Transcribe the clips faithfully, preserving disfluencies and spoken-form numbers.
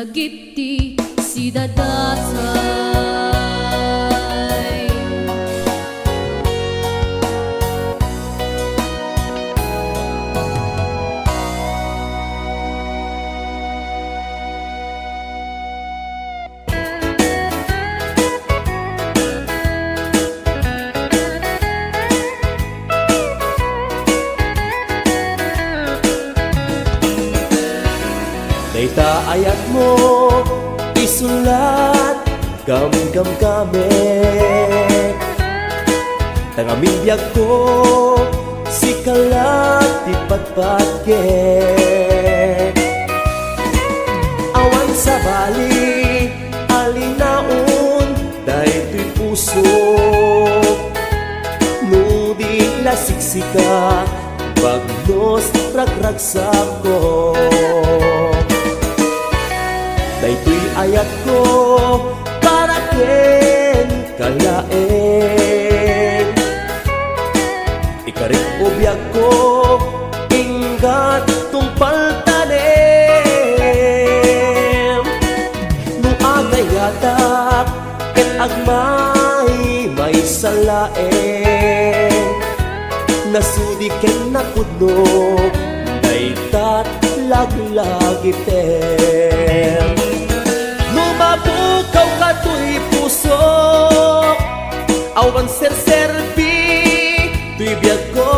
Gipti sidadatay. Dayta ayatmo, isulat, gamgamgamek. Ta ngamin biagko, sika la ti patpatgek. Awan sabali, alinaon, daytoy pusok. No di la siksika, bagnos ragragsakko. Daytoy ayatko para kenka laeng. Ikarik o biagko, inggat tungpal tanem. No agayatak ket agmaymaysa laeng, nasudi ken napudno daytat laglagitem. No mapukawka toy pusok, awan serserbi toy biagko.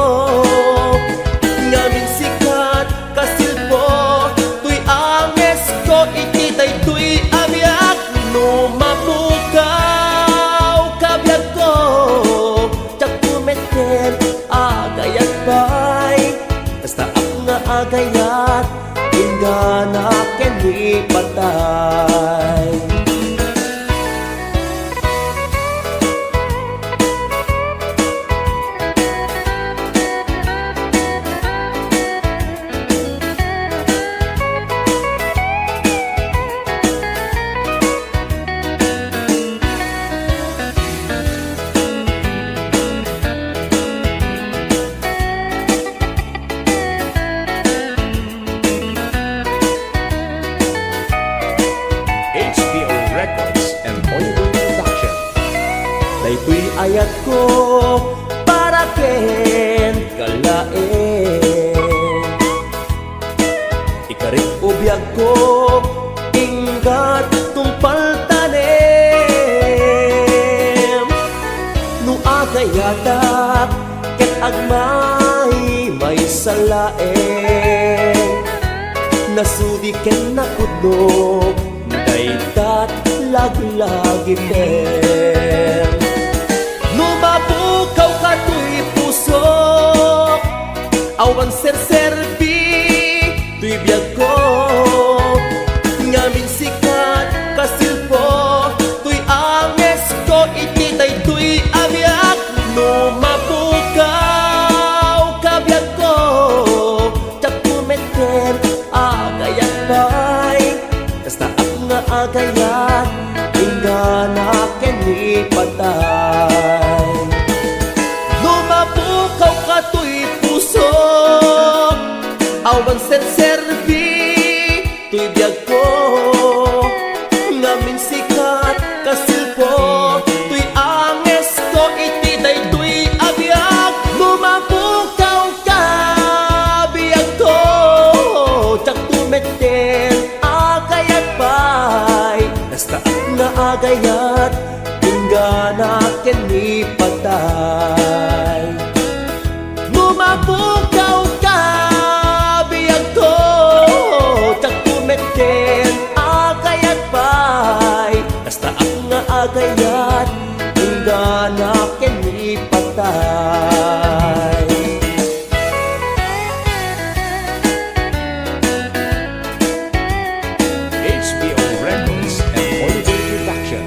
Ngamin sika ti kasilpo toy angesko iti daytoy a biag. No mapukawka biagko, diak met ken agayat pay. Kastaak nga agayat, inggana ken ni patay. H B O Records and Oliver Production. Daytoy ayatko para kenka laeng. Ikarik o biagko, inggat tungpal tanem. No agayatak ket agmaymaysa laeng, nasudi ken napudno daytat laglagitem. No mapukawka toy pusok, awan serserbi toy biagko. Ngamin sika ti kasilpo toy angesko iti daytoy a biag. No mapukawka biagko, diak met ken agayat pay. Kastaak nga agayat, inggana ken ni patay. No mapukawka toy pusok, awan serserbi toy biagko. Ngamin sika ti kasilpo toy angesko iti daytoy a biag. No mapukawka biagko, diak met ken agayat pay. Kastaak nga agayat, inggana ken ni patay. No mapukawka biagko, diak met ken agayat pay. Kastaak nga agayat, inggana ken ni patay. H B O Records and Oliver Production.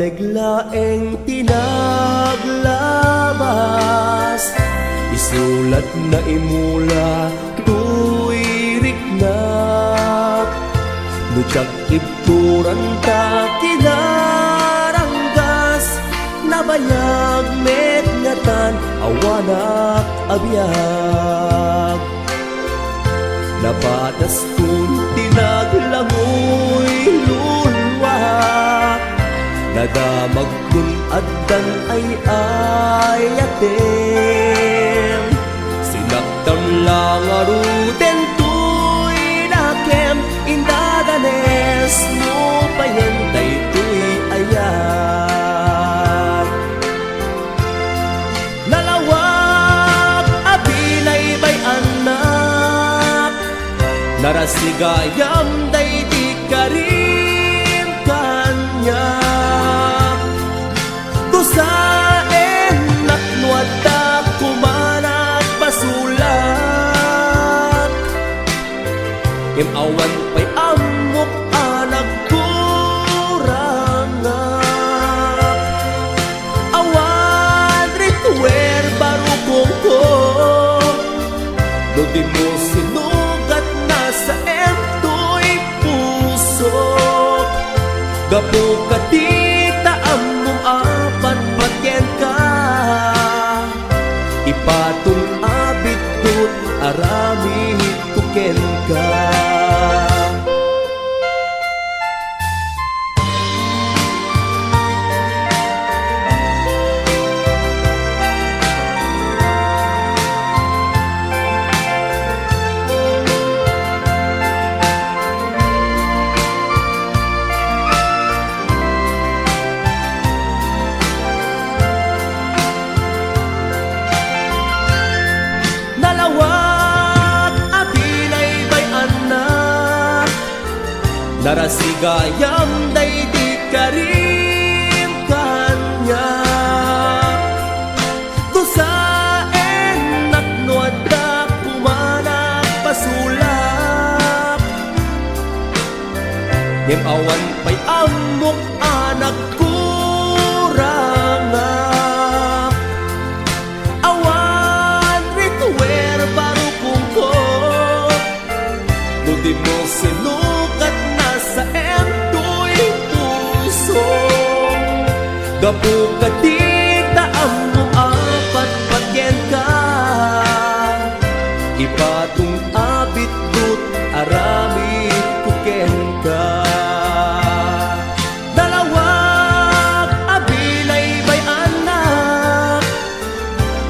Laeng ti naglabas, isulat na imula toy riknak. No diak ibturan ta kinaranggas, nabayag met ngatan awanak a biag. Napadaskon ti naglangoy luluak, nadamagkon addan ay-ayatem. Sinaktam la ngaruden toy lakem, indadanes no payen daytoy ayat. Nalawag a binaybay-annak, narasigayam daydi karim kaniak. Dusaennak no adda kumanak pasulak. Ngem awan pay ammok a nagkurangak. Awan rituer barukongko, no di mo sinugat nasaen toy pusok. Gapu kadita ammom a patpatgenka, ipatong a biddut aramidko kenka. Nalawag a binaybay-annak, narasigayam daydi karim kaniak. Dusaennak no adda kumanak pasulak. Ngem awan pay ammok a nagkurangak. Awan rituer barukongko, no di mo sinugat nasaen toy pusok. Gapu kadita ammom a patpatgenka, ipatong a biddut aramidko kenka. Nalawag a binaybay-annak,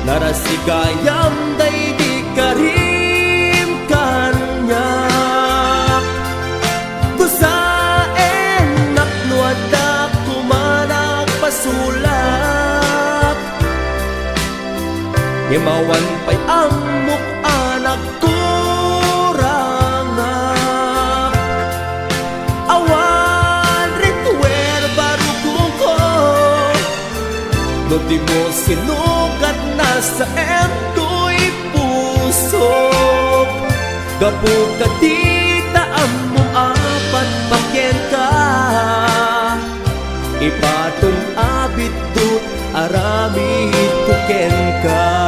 narasigayam daydi karim kaniak. Dusaennak no adda kumanak pasulak. Ngem awan pay ammok a nagkurangak. Awan rituer barukongko, no di mo sinugat nasaen toy pusok. Gapu kadita ammom a patpatgenka, ipatong a biddut aramidko kenka.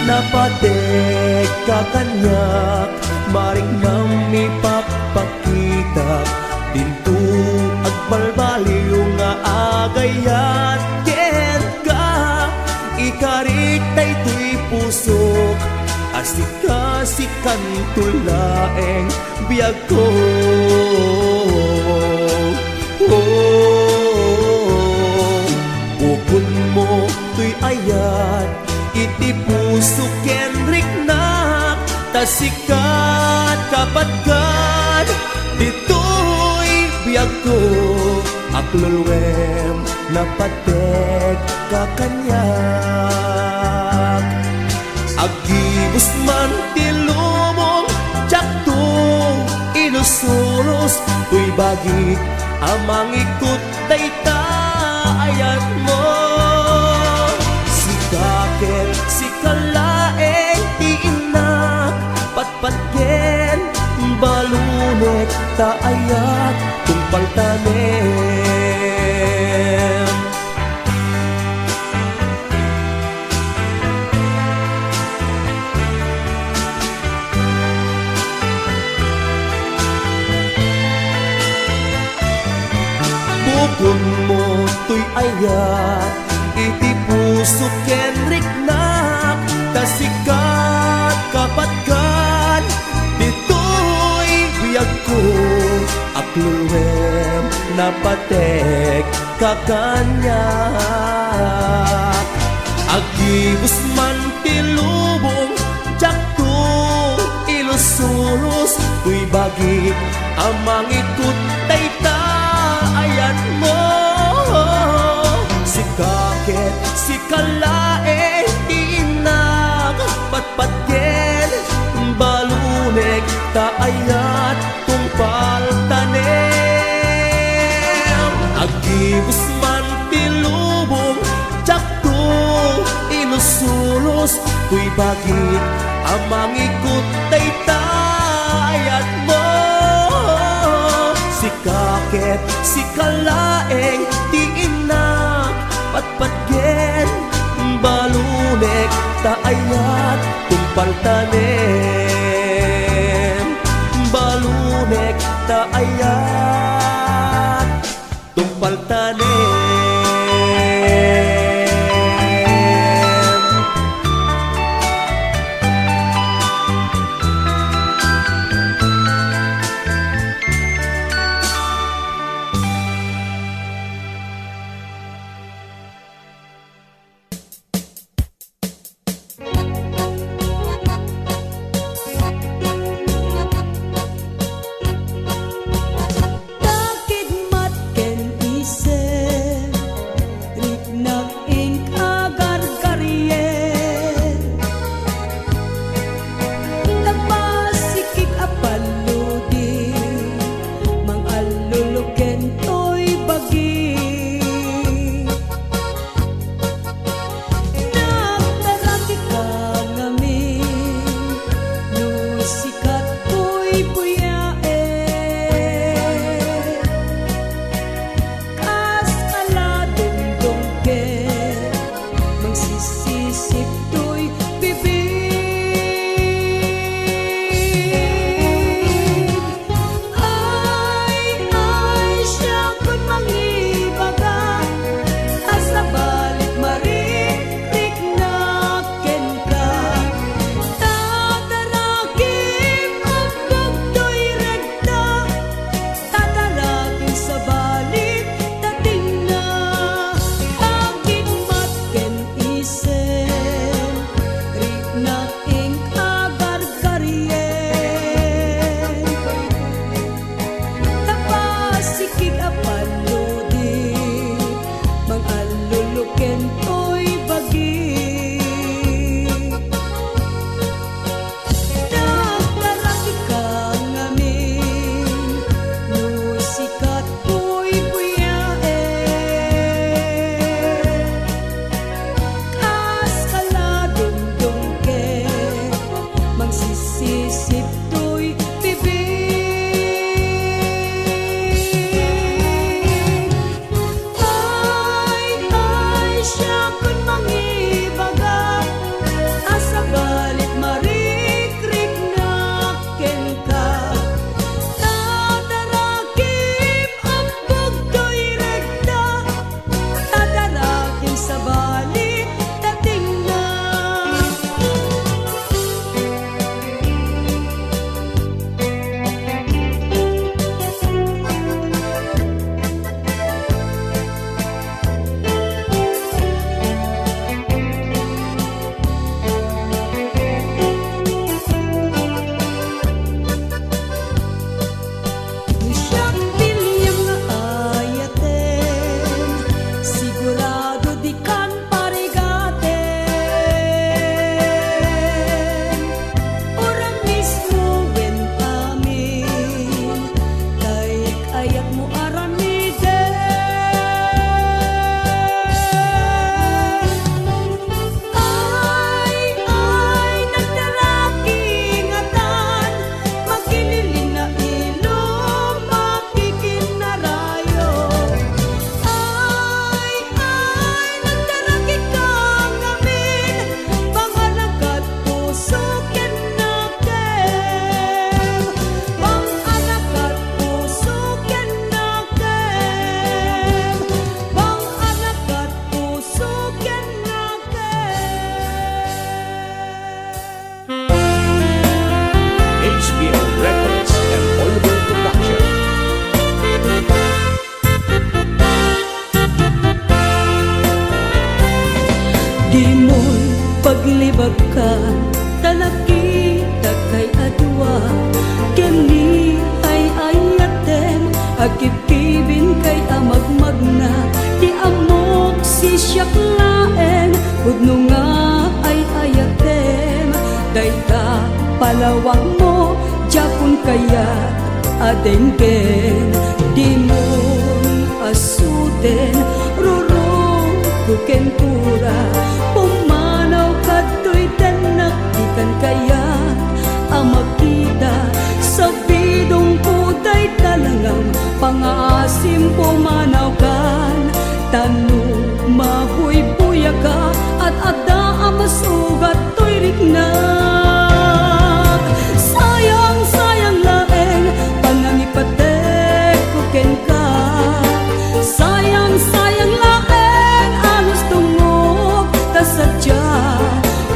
Napategka kaniak, mariknam ipakpakitak, dinto agbalbaliw nga agayat kenka. Ikarik daytoy pusok a sikasikanto laeng biagko. Oh, bukodmo toy ayat iti puso ken riknak, ta sikat kapatgan ditoy biagko. Akluluem, napatekka kaniak. Aggibus man ti lubong, diakto ilusulos, toy bagik a mangikut dayta ayatmo. Sika ket sika laeng ti innak, patpatgen, balunek ta ayat, tungpal tanem. Bukodmo toy ayat iti puso ken riknak, ta sika, kapatkan, ditoy biagko, akluluem, napatekka kaniak. Aggibus man ti lubong, diakto ilusulos, toy bagik a mangikut dayta ayatmo. Sika ket sika laeng ti innak, patpatgen, balunek ta ayat, tungpal tanem. Aggibus man ti lubong, diakto ilusulos, toy bagik a mangikut dayta ayatmo. Sika ket sika laeng ti innak, patpatgen, balunek ta ayat, tungpal tanem. Balunek ta ayat, tungpal tanem. Takidmat ken isem, riknak ing agargarien. Nagpasikig a palludi, mang-alluluken toy bagi. Nagtarakika ngamin no sika toy buyaen. Kas ala dungdungken, mangsisisip toy bibig. Ay, ay, siakon mangibaga, a sabali maririknak kenka. Tatarakim, ubbog toy regta, tatarakim sabali, tatingna, agimmat ken isem, riknak ing agargarien. Napasikig a palludi, mang-alluluken toy bagi. Nagtarakika ngamin no sika toy buyaen. Kas ala dungdungken, Nakita kay a dua, ken ni ay-ayatem, agkibkibin kay a magmagna, ti ammok sisiak laeng, pudno nga ay-ayatem, dayta palawagmo, diakon kayat a denggen, dimon a suten, rurugto ken kura, pumanaw kadtoy tennak, dikan kayat a makita, sabidongko dayta langam, pangaasim pumanawkan, ta no mabuybuyak, ad-adda a masugat toy riknak. Sayang, sayang laeng, panangipatekko kenka. Sayang, sayang laeng, a lustongok, ta sadia,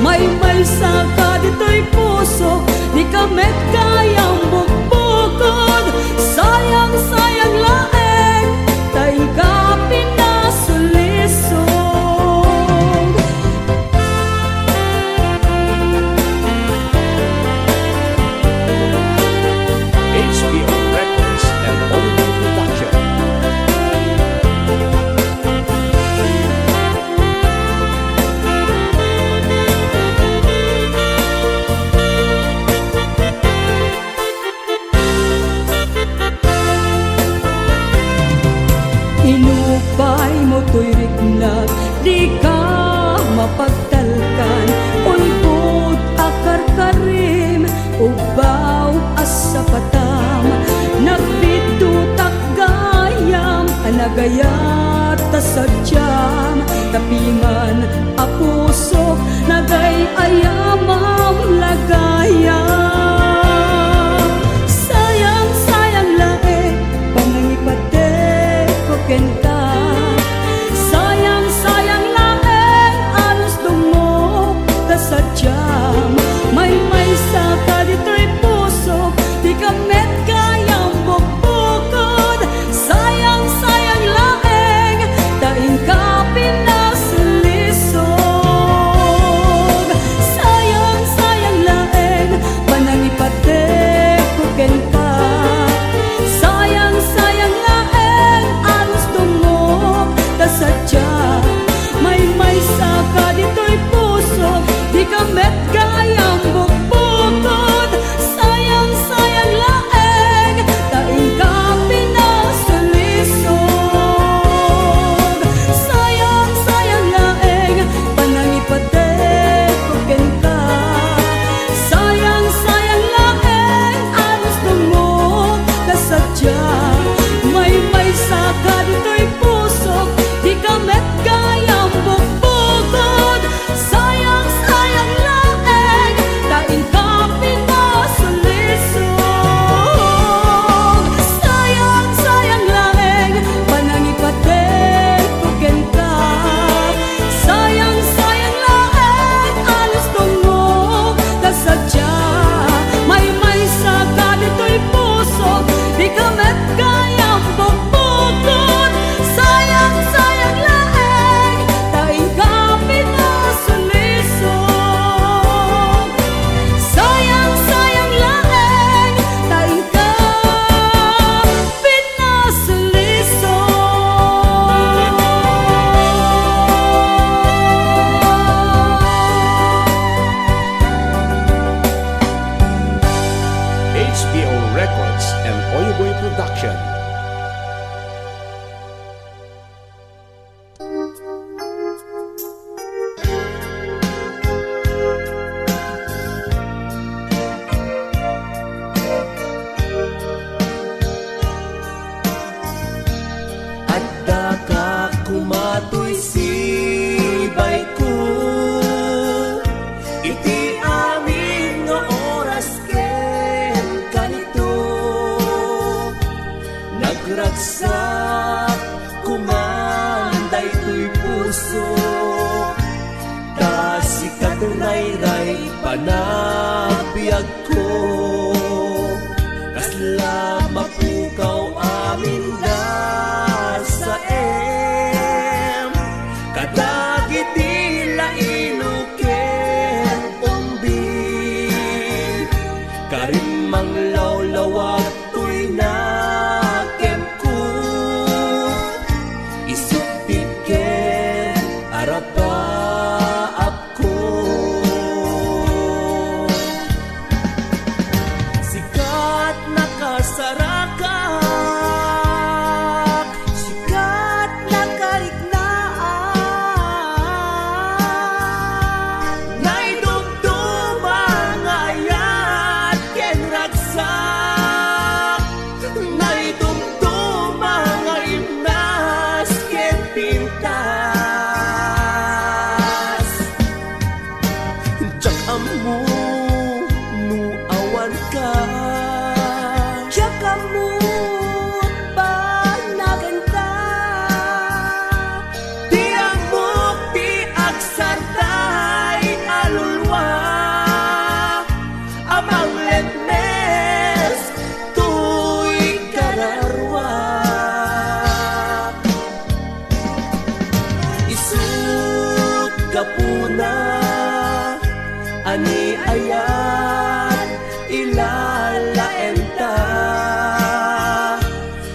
maymaysaka ditoy pusok, dika met gayam bukbukod. Sayang, sayang laeng, ta inka pinasulisog. H B O Records and Audio Production. Inupaymo toy riknak, dika mapagtalkan, ulbod a karkarim, ubbaw a sapatam, nagbiddutak gayam a nagayat ta sadiam, tapiman a pusok, nagay-ayamam la gayam. Sayang, sayang laeng, panangipatekko kenka. Sayang, sayang laeng, a lustongok, ta sadiam, maymaysaka ditoy pusok, dika met gayam bukbukod. Sayang, sayang laeng, ta inka pinasulisog. Sayang, sayang laeng, panangipatekko kenka. Sayang, sayang laeng, a lustongok, ta sadia, maymaysaka ditoy pusok, dika met gayam bukbukod. Sayang, sayang laeng, ta inka pinasulisog. Sayang, sayang laeng, panangipatekko kenka. Sayang, sayang laeng, a lustongok, ta sadia, maymaysaka ditoy pusok, dika met gayam bukbukod. Sayang, sayang laeng, ta inka pinasulisog. Sayang, sayang laeng, panangipatekko kenka. Sayang, sayang laeng, a lustongok, ta sadia, maymaysaka ditoy pusok, dika met gayam bukbukod. Sayang, sayang laeng, ta inka pinasulisog. Sayang, sayang laeng, ta inka pinasulisog. H B O Records and Oyoboy Production. Addaka koma toy sibayko, iti amin nga oras ken kanito. Nagragsak koman daytoy pusok, ta sika ti rayray panagbiagko. Kasla mapukaw amin da saem, kadagiti laino ken umbi. Sarakak, sikat nakariknaan. Naidumduma nga ayat ken ragsak. Naidumduma nga imnas ken pintas. Diak ammo no awan ka. Diak ammo banaganta. Ti ammok ti agsardeng a lulua a mangletmes toy kararua. Isut' gapuna a ni ayat ilalaenta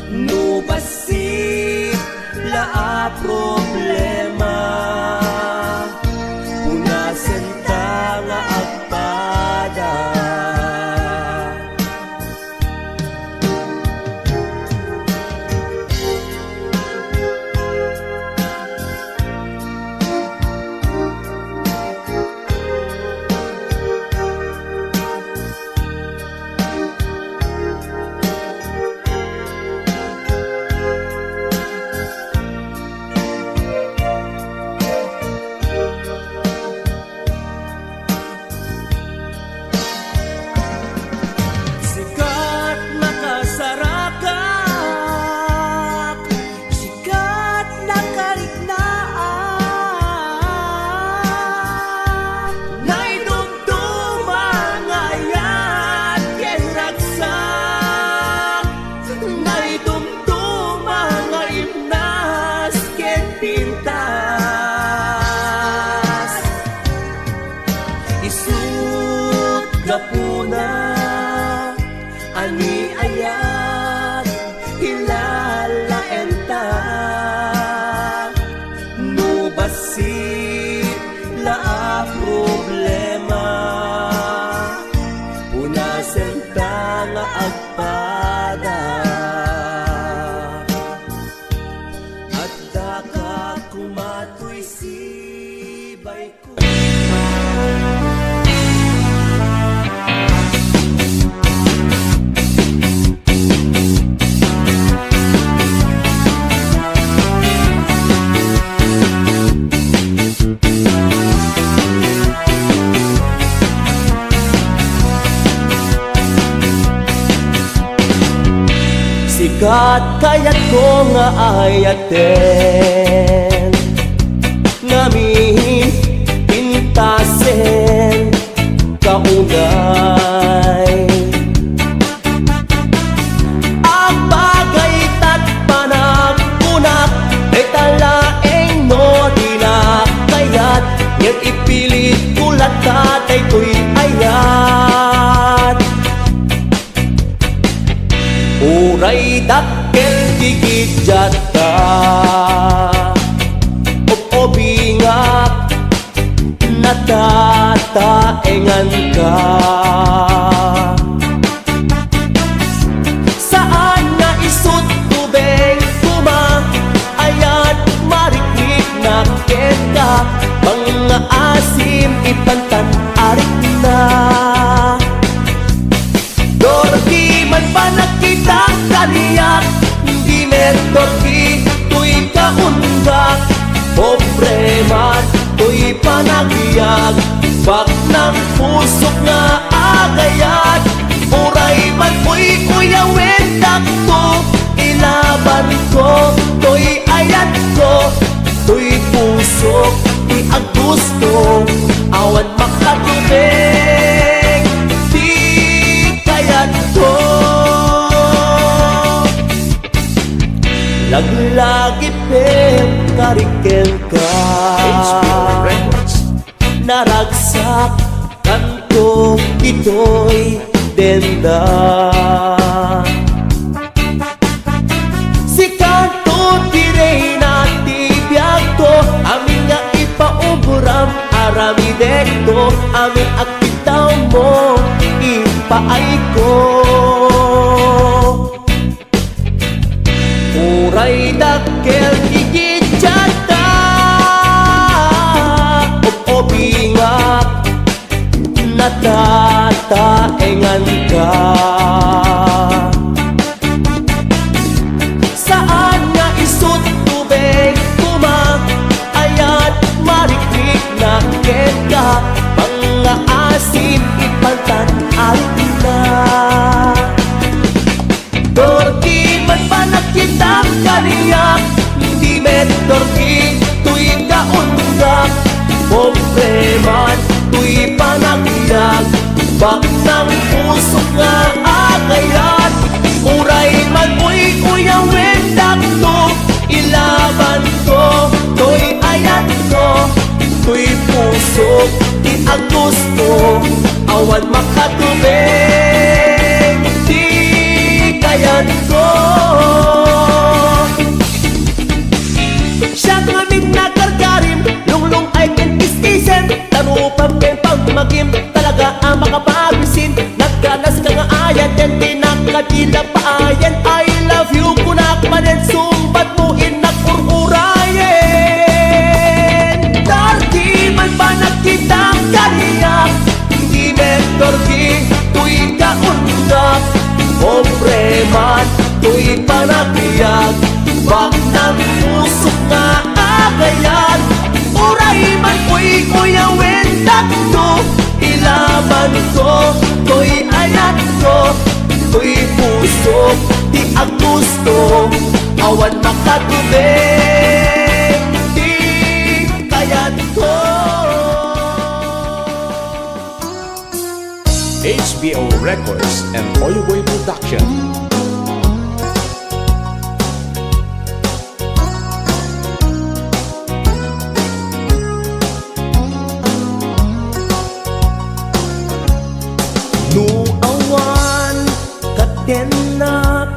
no bassit la a problema, punasenta nga agpada. Sikat nakasarakak, sikat nakariknaan. Naidumduma nga ayat ken ragsak. Naidumduma nga imnas ken pintas. Isut' gapuna a ni ayat ilalaenta no bassit la a problema, punasenta nga agpada. Addaka koma toy sibayko. Sikat kayatko nga ayaten, ngamin pintasen ka unay. Agbagaytak, panagkunak, dayta laeng no dina kayat, ngem ipilitko latta daytoy ayat. Uray dakkel ti gigiatta, ob-obingak, natataenganka. Saan nga isut' tubeng koma, ayat mariknana kenka, mangaasim ipantan a rikna. Dorki man panagkita kaniak, di met dorki toy kaundak. Pobre man toy panagbiag, baknang pusok nga agayat. Uray man uyuyawendak to, ilabanko toy ayatko, toy pusok ti aggusto, awan makatubeng ti kayatko. Laglagipem kari kenka. H P O Records. Naragsak kanto ditoy denda. Sikanto ti reyna ti biagko, amin nga ipaubram aramidekto, amin a kitaem ipaayko. Tataenganka. Saan nga isut tubig kuma, ayat marikrik na kenka, pangngaasim ipantan alina. Turkey man panagkitak kaniak, di met Turkey toy kaundak. Pobre man toy panagbiag, baknang pusok nga agayat. Uray man uykuyawen dakto, ilabanko toy ayatko, toy pusok ti agusto. Awan makatubig ti kayatko. Siak ngamin nagargarim, lunglung ay ken kistisen, tanupam ken pamagim, talaga a makapabisin. Nagkanaska nga ayaten ti nakadila paayen. I love you kunak manen, sungbat mo innak ur-urayen. Turkey man panagkitak kaniak, di met Turkey toy kaundak. Pobre man toy panagbiag, baknang pusok nga agayat. Uray man uykuyawen dakto, ilabanko toy ayatko, toy pusok ti agusto. Awan makatubig ti kayatko. H B O Records and Oyoboy Production. No awan katennak,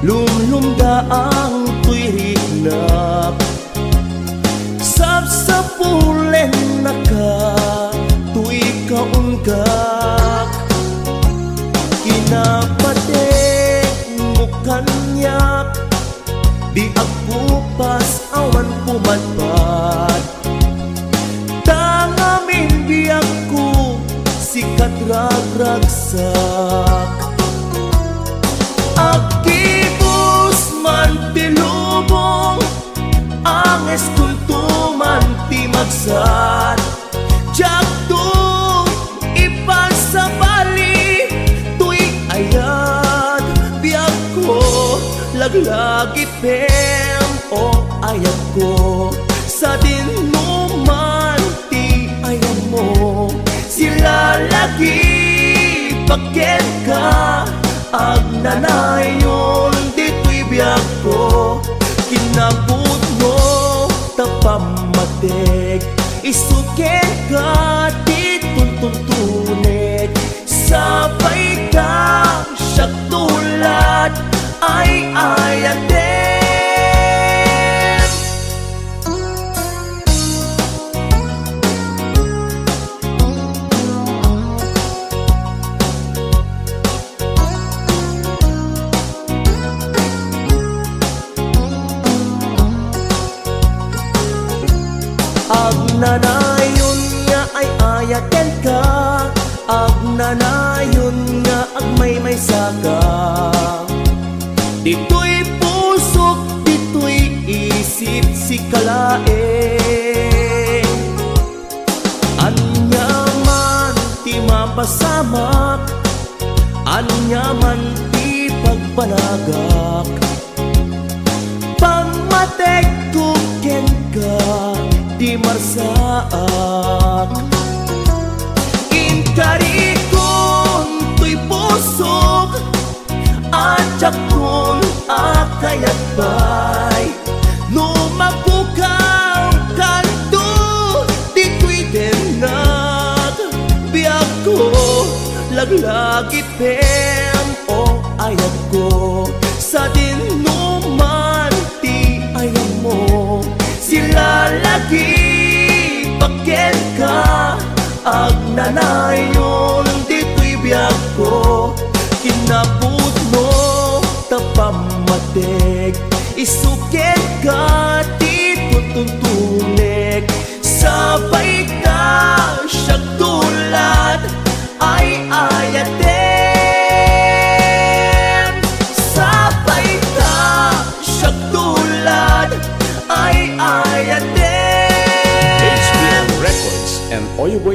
lumlumdaang toy riknak. Sapsapulennaka toy kaunggak. Kinapategmo kaniak, di agkupas awan pumadpad. Ta ngamin biagko, sika ti ragragsak. Agkibus man ti lubong, angis kunto man ti magsat. Diakto ipasabali toy ayat, biagko, laglagipem, o ayatko. Sadino man ti ayatmo, silalagipak kenka. Agnanayon ditoy biagko, kinapudno ta pammatik. Isu kenka ti tuntuntunek, sapay ta siak tulad ay ayatem. Agnanayon nga ay-ayatenka, agnanayon nga agmaymaysaka. Ditoy pusok, ditoy isip, sika laeng. Ania man ti mapasamak, ania man ti pagbanagak, pammategko kenka, di marsaak. Inkarikon toy pusok, adiakon a kayat pay. No mapukaw kanto ditoy dennak, biagko, laglagipem, o ayatko. Sadino man ti ayatmo, silalagipak kenka. Agnanayon ditoy biagko, kinapudno ta pammatik. Isu kenka ti tuntuntunek, sapay ta siak tulad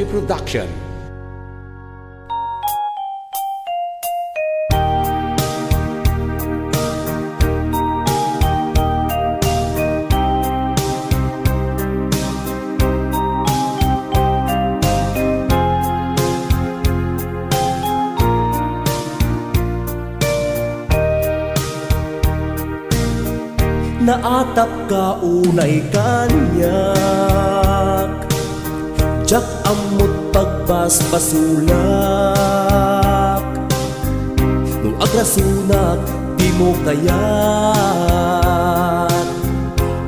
Production. Naatapka unay kaniak, diak ammot pagbasbasolak. No agrasunak, dimo kayat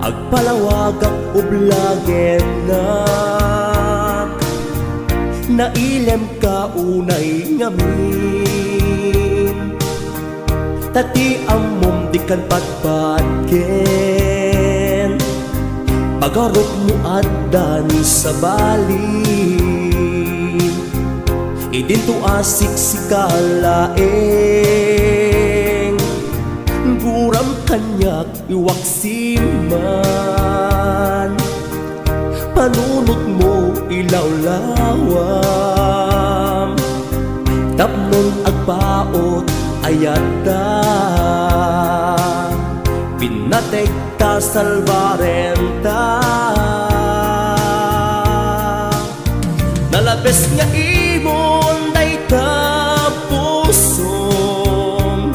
agpalawagak, ublagennak. Nailemka unay ngamin, ta ti ammom, dikan patpatgen. Pagarupmo addan sabali, idinto a siksika laeng. Guram kaniak, iwaksiman. Panunotmo, ilawlawam. Tapnon agpaut ayatda, pinnategta, salbarenta. Nalabes nga imon dayta pusom,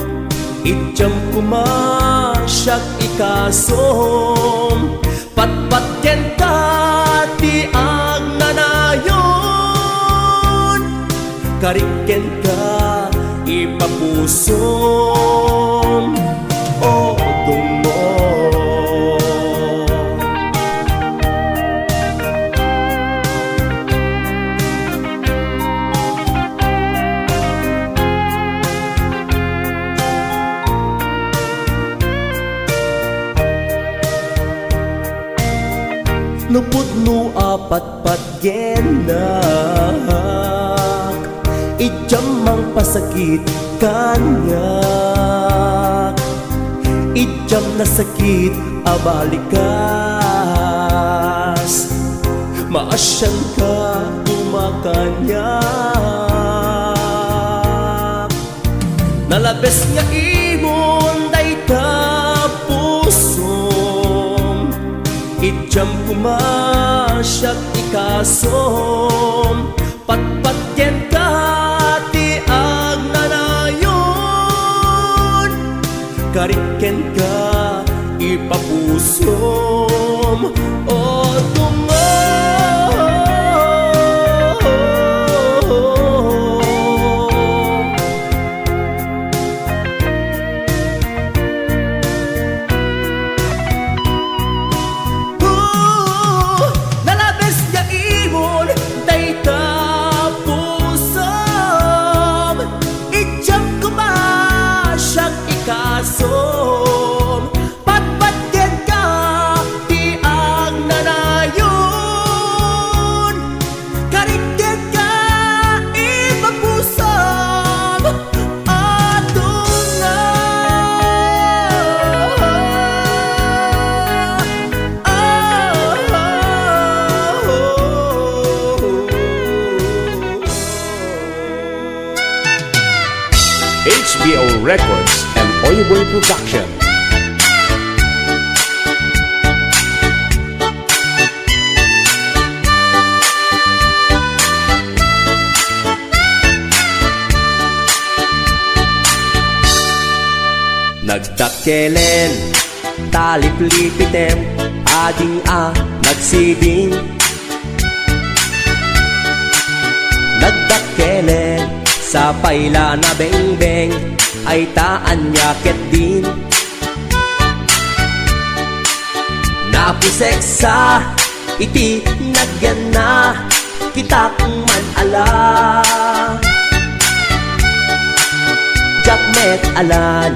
idiam koma siak ikasom. Patpatgenka ti agnanayon, karik kenka ipapusom, o dungngo. No pudno a patpatgennak, idiam mangpasakit kaniak. Idiam nasakit a balikas, maasianka koma kaniak. Nalabes nga imon dayta pusom, idiam koma siak ikasom. Patpatgenka ti agnanayon, karik kenka ipapusom, o dungngo. Nalabes nga imon dayta pusom, idiam koma siak ikasom. Patpatgenka ti agnanayon, karik kenka ipapusom, o dungngo. H B O Records and Oyoboy Production. Nagdakkelen, taliplipitem, ading a nagsiding. Nagdakkelen, sapay la nabengbeng, ay ta ania ketdin. Napiseksa iti nagyanna, kitak man a la. Diak met alan,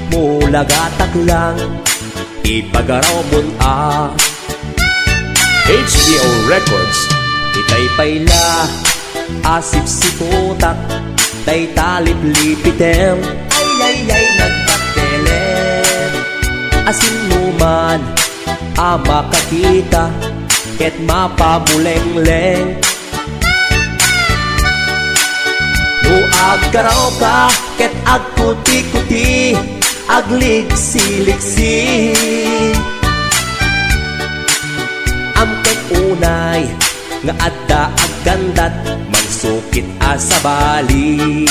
mulagatak lang, ipagarawmon a. H B O Records. Itay pay la a sipsiputak, tay taliplipitem. Ay, ay, ay, nagdakkelen. Asinno man a makakita ket mapamulengleng. Agkarawka ket agkuti-kuti, agligsi-ligsi. Amtek unay nga adda aggandat, mangsukit a sabali.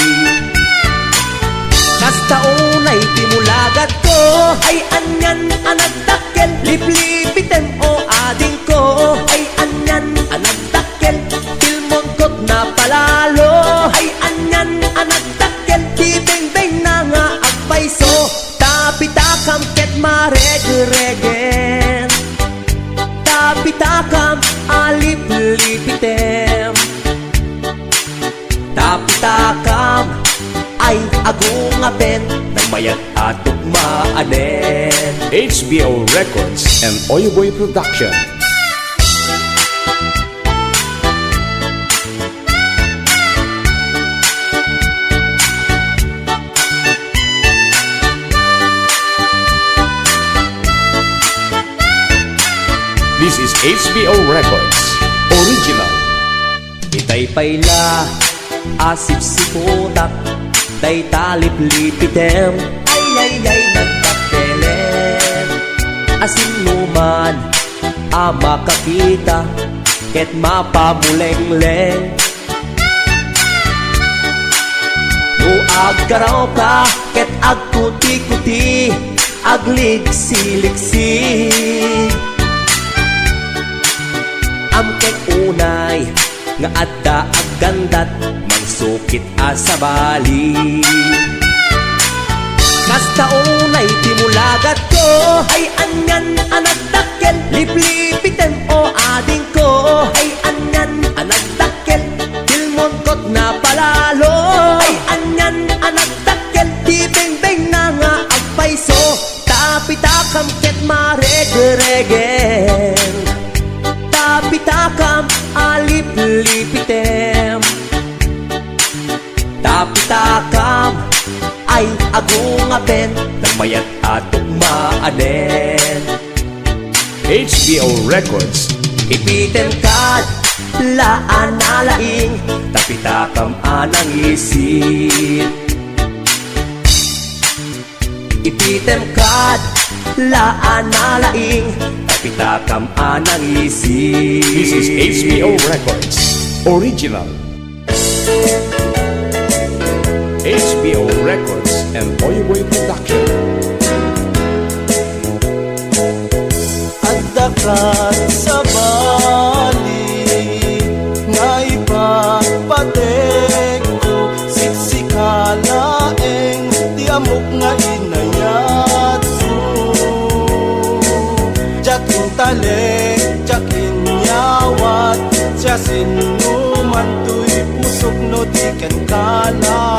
Kasta unay ti mulagatko, ay anian a nagdakkel, liplipitem o adingko, ay anian a nagdakkel, tilmonkot na palalo, ay anian a nagdakkel, ti bengbeng na nga agpayso, tapitakam ket maregregen. Tapitakam a liplipitem. Tapitakam ay agungapen, nang mayat a tukmaanen. H B O Records and Oyoboy Production. This is H B O Records Original. Itay pay la a sipsiputak, dayta liplipitem. Ay, ay, ay, nagdakkelet. Asinnuman a makakita ket mapamulengleng. No agkarawka ket agkuti-kuti, agligsi-ligsi. Amtek unay nga adda aggandat, mangsukit a sabali. Kasta unay ti mulagatko, ay anian a nagdakkel, liplipitem o adingko, ay anian a nagdakkel, tilmonkot na palalo, ay anian a nagdakkel, ti bengbeng na nga agpayso, tapitakam ket maregregen. Tapitakam a liplipitem. Tapitakam ay agungapen, nang mayat a tukmaanen. H B O Records. Ipitem kad la a nalaing, tapitakam a nangisit. Ipitem kad la a nalaing, tapitakam a nangisit. This is H B O Records Original. H B O Records and Oyoboy Production. Adda kat sabali nga ipatpatekko, siksika laeng ti ammok nga inayatko. Diak intalek, diak inyawat, siasinoman toy pusok no di kenka la